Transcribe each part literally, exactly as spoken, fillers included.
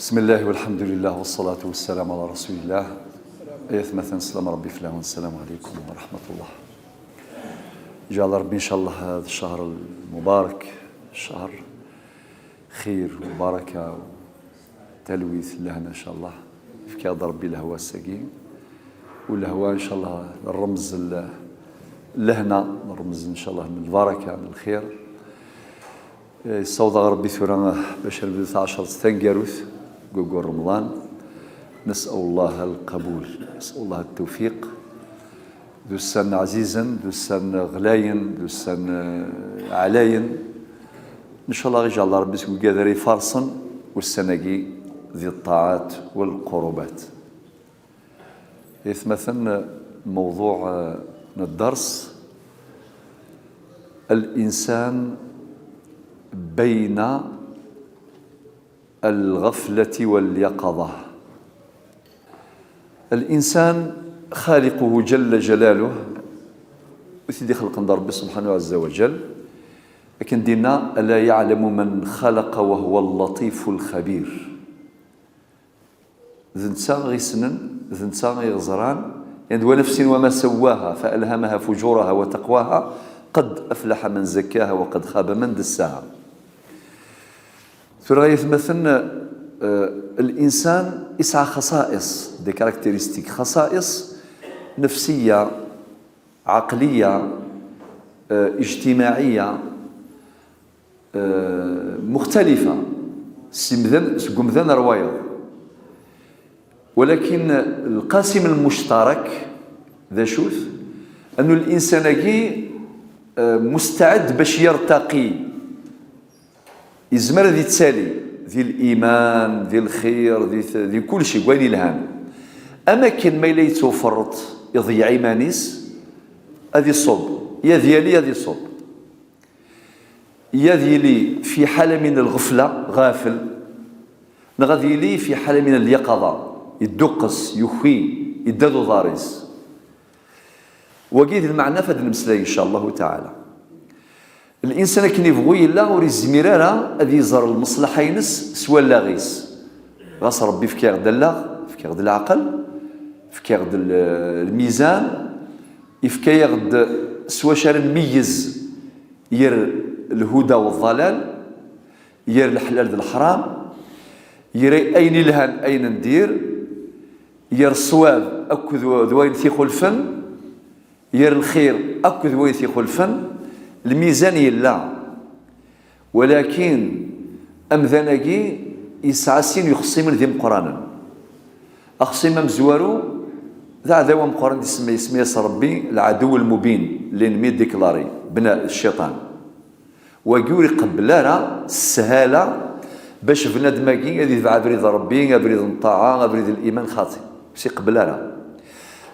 بسم الله والحمد لله والصلاة والسلام على رسول الله. Ay atmaten, sslam Ṛebbi fell-awen, السلام عليكم ورحمة الله. Iǧɛel Ṛebbi, ncallah, hada ccher lmubarek, ccher xir u baraka u talwit, lehna, ncallah. Yefka-aɣ-d Ṛebbi lehwa ass-agi. U lehwa, ncallah, d ṛṛemz n lehna, d ṛṛemz, ncallah, n lbaraka, n lxir. Eh, yessaweḍ-aɣ Ṛebbi tura bac ad nebdu taɛecṛet taneggarut deg waggur Remḍan. نسأل الله القبول، نسأل الله التوفيق. D ussan ɛzizen, d ussan ɣlayen, d ussan, eh, ɛlayen. Ncallah iǧɛel Ṛebbi seg wigad ara ifarṣen ussan-agi di ṭṭaɛat u lquṛubat. Ay atmaten, mewḍuɛ, eh, n dders: الإنسان بين الغفلة واليقظة. الإنسان خالقه جل جلاله, i t-id-ixelqen d Ṛebbi subḥanahu ɛezza wa jall. Akken d-yenna: ألا يعلم من خلق وهو اللطيف الخبير. D netta i issnen, d netta i iẓran. Yenna-d: ونفس وما سواها فألهمها فجورها وتقواها قد أفلح من زكاها وقد خاب من دساها. Tura, ay atmaten, eh, الإنسان yesɛa خصائص, des caractéristiques, خصائص نفسية, عقلية, eh, اجتماعية, eh, مختلفة, si mdan, seg umdan ar wayeḍ. ولكن القاسم المشترك d acu-t? أنه الإنسان-agi, eh, مستعد باش يرتقي. Yezmer ad yettali di liman, di lxir, di t-, di kulci, deg wayen yelhan. Am akken ma yella yettwaferreṭ, iḍeyyeɛ iman-is, ad iṣubb. Yad yali ad iṣubb. Yad yili fi ḥala min lɣefla, ɣafel, neɣ ad yili fi ḥala min lyaqaḍa, yedduqqes, yuki, yedda d uḍar-is. Wagi d lmeɛna f ad nemmeslay, in ca Allahu taɛala. Linsan akken ibɣu yella, ur izmir ara ad iẓer lmeṣlaḥa-ines s wallaɣ-is. Ɣas Ṛebbi fkiɣ-d allaɣ, fkiɣ-d leɛqel, fkiɣ-d l-, lmizan, ifka-yaɣ-d s wacu ara nmeyyez ger lhuda u ḍḍalal, ger leḥlal d leḥram, ger ayen ilhan, ayen n dir, ger ṣṣwab akked w-, d wayen t-ixulfen, ger lxir akked wayen t-ixulfen. Lmizan yella. Walakin amdan-agi yesɛa sin n yixṣimen d imeqqranen. Axṣim amezwaru d aɛdaw ameqqran, isemma, isemma-yas Ṛebbi العدو المبين, l'ennemi déclaré, bna cciṭan. Wagi ur iqebbel ara s sshala bac bnadem-agi ad itbeɛ abrid n Ṛebbi, abrid n ṭṭaɛa, abrid n liman, xaṭi. Ur s-iqebbel ara.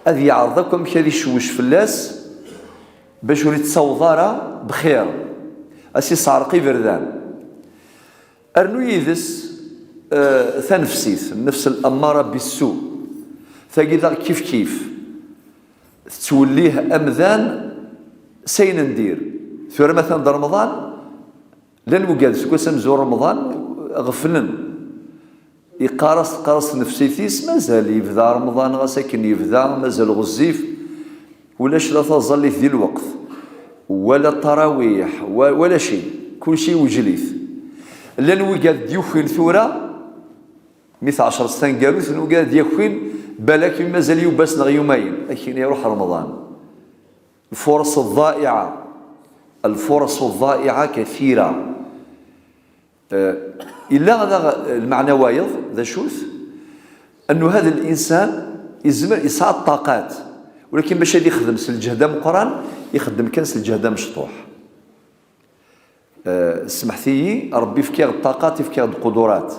Ad yeɛreḍ akk amek ad icewwec fell-as bac ur ittaweḍ ara bxir. Ad s-isseɛreq iberdan. Rnu yid-s, eh, tanefsit, nnefs l'ammara bissu. Tagi daɣ kif kif. Tettwellih amdan s ayen n dir. Tura ma atan d Remḍan, llan wigad seg wass amezwaru Remḍan ɣeflen. Iqqar-as, teqqar-as tnefsit-is: mazal yebda Remḍan, ɣas akken yebda, mazal ɣezzif, ulac la taẓallit di lweqt, wala ttarawiḥ, wa-, wala cay, kulci iwejjel-it. Llan wigad d-yukin tura, mi tɛecreḍ taneggarut, llan wigad d-yakin balak mazal yiwwas neɣ yumayen, akin iruḥ Remḍan. الفرص الضائعة، الفرص الضائعة كثيرة. Eh, illa daɣ lmeɛna wayeḍ, d acu-t? Annu hada linsan yezmer, yesɛa ṭṭaqat, walakin bac ad ixdem s lǧehd ameqqran, ixeddem kan s lǧehd amecṭuḥ. Eh, smeḥt-iyi, Ṛebbi ifka-yaɣ-d ṭṭaqat, ifka-yaɣ-d qudurat.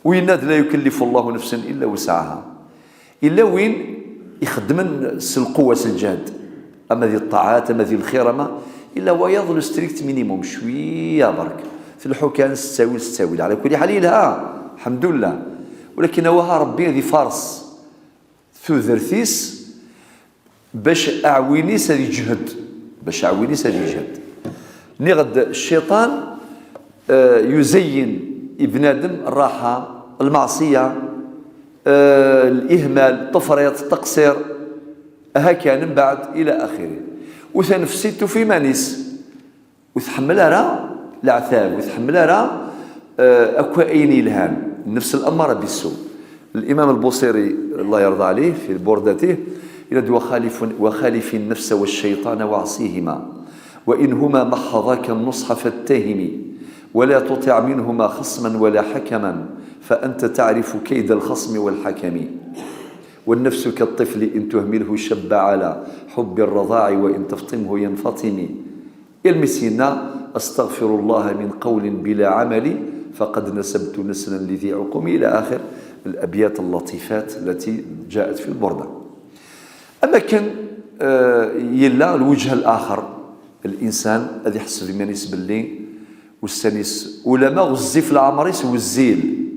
U yenna-d: لا يكلف الله نفسا إلا وسعها. Illa win ixeddmen s lquwa, s lǧehd, ama di ṭṭaɛat, ama di lxir, ama, illa wayeḍ le strict minimum, cwiya berk. Tleḥḥu kan s ttawil, s ttawil. Ɛla kulli ḥal yelha, lḥemdullah. Walakin awaha Ṛebbi ad ifaṛes tudert-is bac aɛwin-is ad iǧhed, bac aɛwin-is ad iǧhed. Nniɣ-d cciṭan, eh, yuzayyin i bnadem ṛṛaḥa, المعصية، آه، الإهمال، التفريط، التقصير، هكا من بعد إلى آخره. وتنفسي توفي مانيس، وتحمل راه العتاب، وتحمل راه، آه، أكو أين يلهان، النفس الأمارة بالسوء. الإمام البوصيري، الله يرضى عليه، في بوردته، يقول: "وخالف، وخالف النفس والشيطان واعصيهما، وإن هما محضاك النصح فاتهم، ولا تطع منهما خصما ولا حكما، فأنت تعرف كيد الخصم والحكم. والنفس كالطفل إن تهمله شب على حب الرضاع، وإن تفطمه ينفطم." المسكينة: "أستغفر الله من قول بلا عمل، فقد نسبت نسلا لذي عقم"، إلى آخر الأبيات اللطيفات التي جاءت في البردة. أما كان، آه، يلا الوجه الآخر، الإنسان هذا يحسب يمانيس باللي والسانيس، ولما غزي في العمر يسوي الزيل.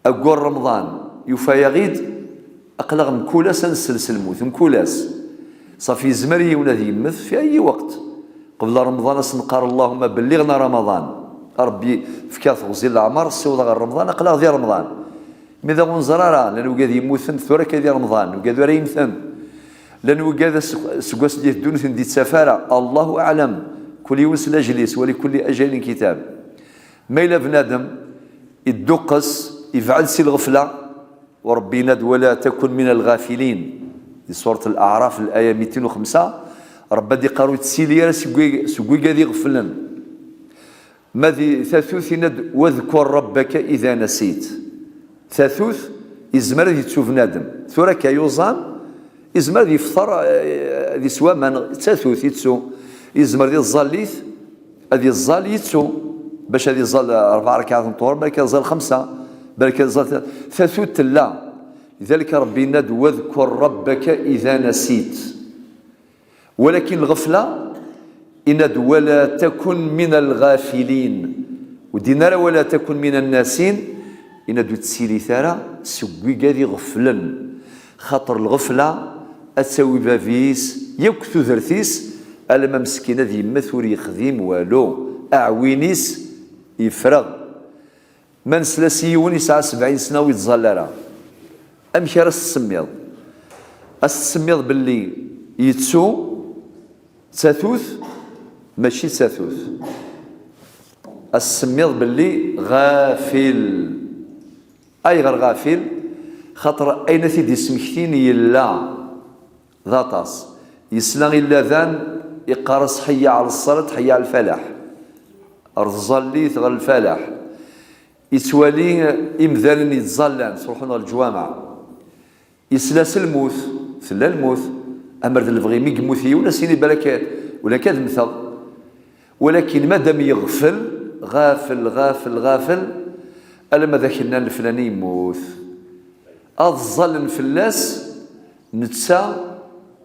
أقول رمضان يوفى يغيد، أقلغ مكولاس نسلسل الموت، مكولاس. صافي يزمر يولد يمث في أي وقت. قبل رمضان أسنقار: "اللهم بلغنا رمضان". ربي فكات غزي العمر، سوض غير رمضان، أقلغ ذي رمضان. مي ذا غنزرارا، لأن وقاد يموتن ثورة كذي رمضان، وقاد ورا يمثن. لأن وقاد سقوس دي الدنيا دي تسافارا، الله أعلم. كل يوم سلاجليس، ولكل أجل كتاب. ما إلا بنادم يدقس، يبعد سي الغفلة، وربي يناد: "ولا تكن من الغافلين". في سورة الأعراف، الآية ميتين وخمسة، ربي دي قارو تسيلي راه سقوي، سقوي قاعد يغفلن. ما ذي ثاثوث يناد: "واذكر ربك إذا نسيت". ثاثوث يزمر ذي تسو بنادم. ثورة كيوزان، يزمر ذي فطر، آه، ذي سوا ما ن-، ثاثوث يتسو. يزمر ذي الظليث، هذه الظل يتسو، باش هذه الظل أربع ركعات نطور، بالك الظل خمسة، بالك الظل ث-، ثاثوت لا. لذلك ربي يناد: "واذكر ربك إذا نسيت". ولكن الغفلة يناد: "ولا تكن من الغافلين". ودينا راه: "ولا تكن من الناسين". يناد: "تسيلي ثارا سقوي قاعد يغفلن". خاطر الغفلة أتساوي بابيس، ياك تودرتيس، ألما مسكين هذا يمث ور يخدم والو، أعوينيس يفرغ. ما نسلاس يون يسعى سبعين سنة ويتظل راه. أمك راه تسميض؟ أس تسميض باللي يتسو تاتوت، ماشي تاتوت. أس تسميض باللي غافل. أيغر غافل؟ خاطر أين تيدي سمكتين يلا ذاطاس. يسلا إلا ذان يقارس: "حي على الصلاة، حي على الفلاح". رزاليت غير الفلاح. يتوالي إمدان يتزالان، تروحون الجوامع. يسلا س الموت، تلا الموت. أمر د البغي مي يموت يون، أسيني بالك ولا كاد مثغ. ولكن مادام يغفل، غافل، غافل، غافل، ألما ذاك النان الفلاني يموت. أضزل فلاس نتسا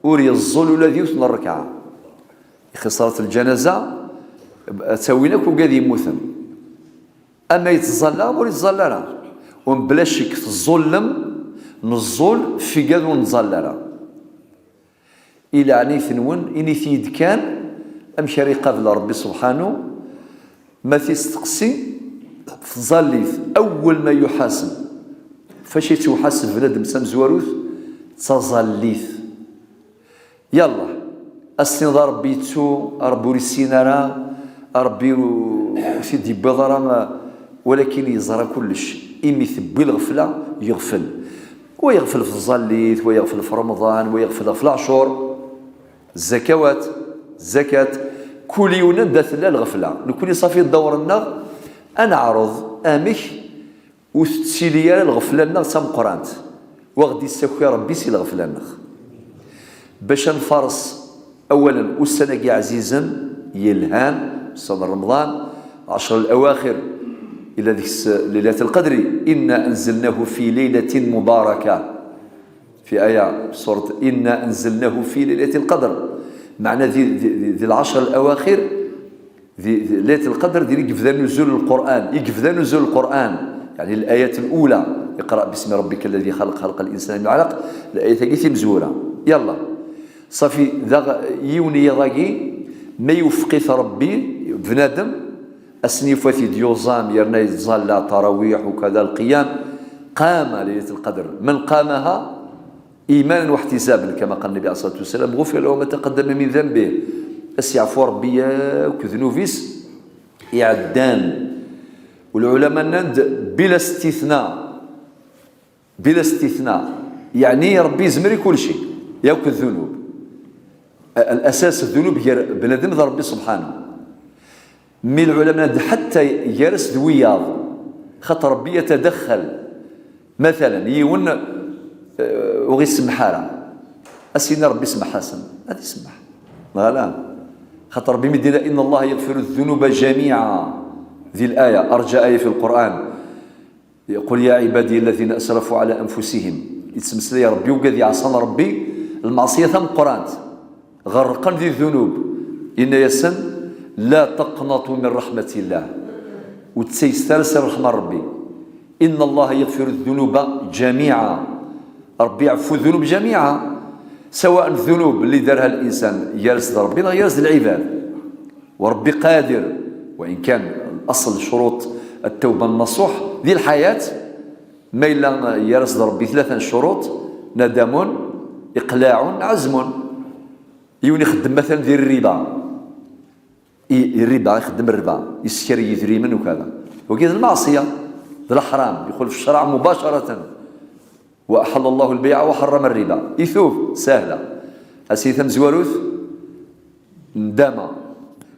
ور يزول ولا ذيوت من الركعة. خسارة الجنازة، تاوينك وقاد يموتن. أما يتزلى ور يتزلى راه. ومن بلا شك تظلم، نزول في قاد ونتزلى راه. إلى عنيت نون، إني تيد كان، أمشي رقاب لربي سبحانه، ما تيستقسي، تزليت. أول ما يحاسب، فاش يتوحاسب بنادم سمزوروث، تزليت. يلا، السين ذا ربي يتسو، ربي ور يسين راه، ربي ور يسيد يبيض راه، ولكن يزرى كلش. إمي تبي الغفلة، يغفل. ويغفل في الزليت، ويغفل في رمضان، ويغفل في العشور. الزكوات، الزكاة، كل يوم دا تلا الغفلة. نكوني صافي الدور النغ، أنا عرض أمك وتتسيلي الغفلة النغ سمقرانت. وغدي السكوي ربي سي الغفلة النغ. باش نفرص أولا والسنة عزيزا يلهان، صوم رمضان، عشر الأواخر إلى ذيك الس-، ليلة القدر: "إنا أنزلناه في ليلة مباركة". في آية سورة "إنا أنزلناه في ليلة القدر". معنى ذي، ذي، ذي، ذي العشر الأواخر، ذي، ذي ليلة القدر، ذي يقبذا نزول القرآن، يقبذا نزول القرآن، يعني الآيات الأولى: "اقرأ باسم ربك الذي خلق، خلق الإنسان من علق". الآية تاكي تمزورة. يلا. صافي، ذا يوني يضاقي، ما يوفقيت ربي بنادم، Ass-nni yufa-t-id yuẓam, yerna yettẓalla, tarawiḥ ukada, lqiyam. Qama Laylat al-Qadr. من قامها إيمانا واحتسابا كما قال النبي عليه الصلاة والسلام: غفر له ما تقدم من ذنبه. Ad s-yeɛfu Ṛebbi yakk ddnub-is iɛeddan. Ulɛulama nnan-d: بلا استثناء. بلا استثناء. يعني Ṛebbi yezmer i kulci, yakk ddnub. Al-asas ddnub gar bnadem d Ṛebbi subḥanahu. Mi lɛulama nnan-d ḥatta gar-as d wiyaḍ, xaṭer Ṛebbi yetadaxxal. Matalan, yiwen, eh, ur ɣ-isemmeḥ ara, ad s-yini Ṛebbi semmeḥ-asen, ad isemmeḥ. Neɣ ala? Xaṭer Ṛebbi mi d-yenna: إن الله يغفر الذنوب جميعا. Di laya, arǧa aya fi Lqur'an. يقول: يا عبادي الذين أسرفوا على أنفسهم. Yettmeslay Ṛebbi i wigad yeɛṣan Ṛebbi lmeɛṣiyat tameqqrant, ɣerqen di ddunub. Yenna-yasen: لا تقنطوا من رحمة الله. Ur ttayset ara si ṛṛeḥma n Ṛebbi. إن الله يغفر الذنوب جميعا. Ṛebbi iɛeffu ddunub جميعا. سواء ddunub li darha linsan gar-as d Ṛebbi neɣ gar-as d lɛibad. Ṛebbi qadir, وإن كان الأصل شروط التوبة النصوح di lḥayat, ma yella gar-as d Ṛebbi tlata n ccuruṭ: ندم، إقلاع، عزم. Yiwen ixeddem matalan di rriba, i, i rriba, ixeddem rriba, yessker yidrimen ukada. Wagi d lmeɛṣiyya, d leḥram, yexulef ccṛeɛ mubacaratan. وأحل الله البيع وحرم الربا. Itub, sahla. Ass-nni tamezwarut, ndama.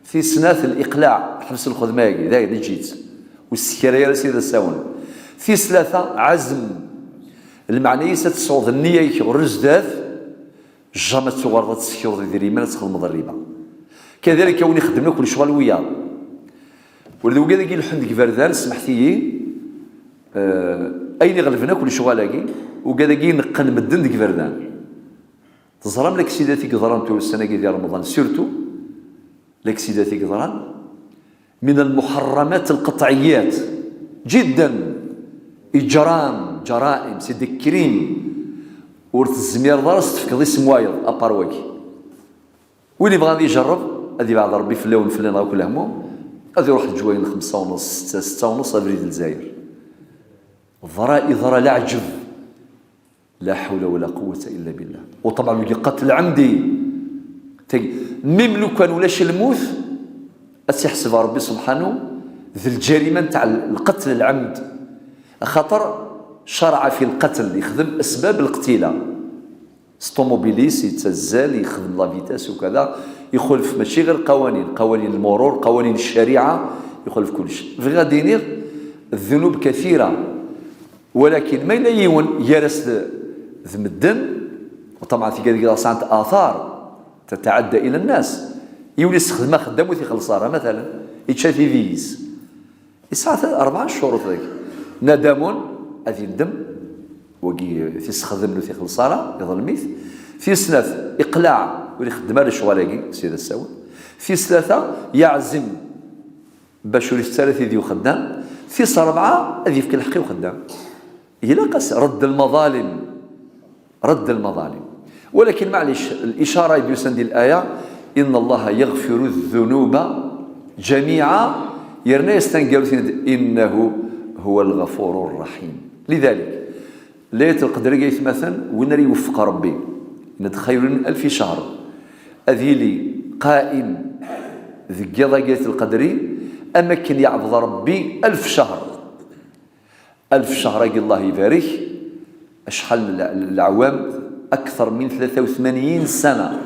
Tis snat, liqlaɛ, ḥbes lxedma-agi, dayen, eǧǧ-itt. Ur ssekra ara s idasawen. Tis tlata, ɛazm. Lmeɛna-is ad tesɛuḍ nniya-ik ɣer zdat, jamais ad tuɣaleḍ ad tessekreḍ idrimen, ad txedmeḍ rriba. Kadalik, a win ixeddmen akk lecɣal wiyaḍ. Ula d wigad-agi ileḥḥun deg iberdan, smeḥt-iyi, eh, ayen iɣelben akk lecɣal-agi, wigad-agi ineqqen medden deg iberdan. Teẓram laksidat i yeḍran tura ussan-agi di Remḍan, surtout laksidat i yeḍran, من المحرمات القطعيات جدا. إجرام، جرائم, c'est des crimes. Ur tezmireḍ ara s tefkeḍ isem wayeḍ, à part wagi. Win yebɣan ad ijerreb, ad ibeɛd Ṛebbi fell-awen, fell-aneɣ akk lehmum, ad iruḥ leǧwayel xemsa u nus, setta, setta u nus, abrid n Lezzayer. Ḍra, iḍra leɛǧeb. لا حول ولا قوة إلا بالله. وطبعا يجي قتل عمدي. Tagi, même لو كان ulac lmut, ad tt-iḥseb Ṛebbi subḥanahu d lǧarima ntaɛ lqetl lɛemd. Axaṭer ccṛeɛ fi lqetl, yexdem asbab lqtila. S ṭumubil-is yettazzal, yexdem la vitesse ukada, ixulef mačči ɣer lqawanin, qawanin lmurur, qawanin ccariɛa, ixulef kullec. Bɣiɣ ad d-iniɣ, الذنوب كثيرة. Walakin ma yella yiwen gar-as d, d medden, وطبعا tigad-agi sɛant آثار تتعدى إلى الناس. Yiwen yessexdem axeddam ur t-ixelleṣ ara, matalan, yečča tidi-is. Yesɛa ta-, rebɛa n ccuruṭ dagi. Nadamun, ad yendem, wagi t-issexdem ur t-ixelleṣ ara, iḍlem-it. Tis snat, iqlaɛ, ur ixeddem ara lecɣal-agi, s idasawen. Tis tlata, yeɛzem, bac ur itett ara tidi uxeddam. Tis rebɛa, ad yefk lḥeqq i uxeddam. Ilaq-as رد المظالم. رد المظالم. Walakin, maɛlic, licara i d-yusan di laya: إن الله يغفر الذنوب جميعا, yerna-yas taneggarut-nni-d: إنه هو الغفور الرحيم. لذلك, Laylat Lqedr-agi, aytmaten, win ara iweffeq Ṛebbi, yenna-d: خير من ألف شهر. Ad yili qaim deg yiḍ-agi Laylat Lqedr-i, am akken yeɛbeḍ Ṛebbi alef ccehr. Alef ccehr-agi, Allah ibarek, acḥal n le-, leɛwam? أكثر من ثلاثة وثمانين سنة.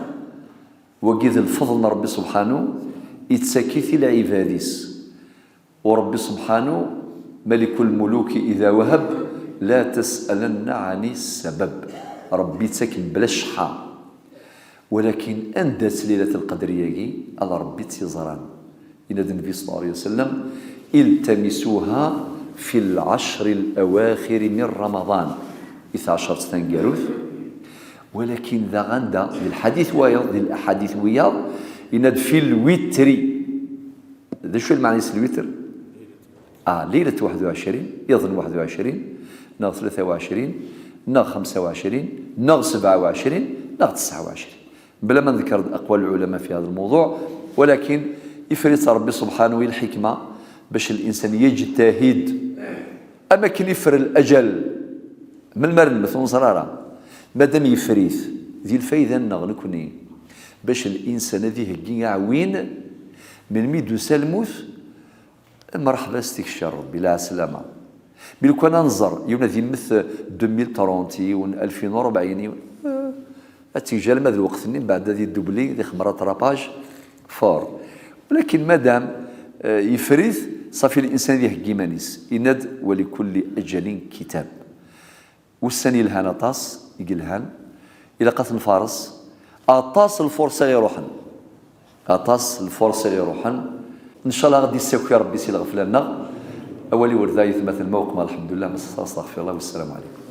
Wagi d lfeḍl n Ṛebbi subḥanu, ittak-it i lɛibad-is. U Ṛebbi subḥanu, ملك الملوك إذا وهب، لا تسألن عن السبب. Ṛebbi ittak mebla cceḥḥa. Walakin anda-tt Lilat Lqedr-agi? Ala Ṛebbi i tt-yeẓran. Yenna-d Nnbi صلى الله عليه وسلم: التمسوها في العشر الأواخر من رمضان. I tɛecṛt taneggarut. Walakin daɣ anda? Di lḥadit wayeḍ, di laḥadit wiyaḍ, yenna-d: في الوتر. D acu i lmeɛna-s lwitr? Ah, ليلة واحد وعشرين, iḍ n واحد وعشرين, neɣ ثلاثة وعشرين, neɣ خمسة وعشرين, neɣ سبعة وعشرين, neɣ تسعة وعشرين. Bla ma nḍekker أقوال العلماء في هذا الموضوع, walakin iffer-itt Ṛebbi subḥanu i lḥikma, Bac l'insan yejtahid, am akken iffer laǧal, melmi ara nemmet ur neẓri ara. Madam yeffer-it, di lfayda-nneɣ nekni, bac l'insan ad iheggi aɛwin, melmi d-tusa lmut, mreḥba s tikci n Rebbi, lɛeslama. Mi lukan ad nẓer yiwen ad yemmet deux mille trente, yiwen alfin u rebɛin, yiwen, eh, ad tigj alma d lweqt-nni, mbeɛd ad idubli, ad ixemmer atrapaj, fort. Walakin madam, eh, yeffer-it, ṣafi, l'insan ad iheggi iman-is. Yenna-d: "Wa likulli ajalin kitab." Ussan yelhan aṭas, i yelhan, ilaq ad ten-nfares. Aṭas n lfurṣa i iruḥen. Aṭas n lfurṣa i iruḥen. Ncallah ad d-issaki Rebbi si lɣefla-nneɣ. Awal-iw ar da, aytmaten, ma uqmeɣ, lḥemdullah, ma sexṣreɣ, astaɣfirullah, wassalamu ɛalaykum.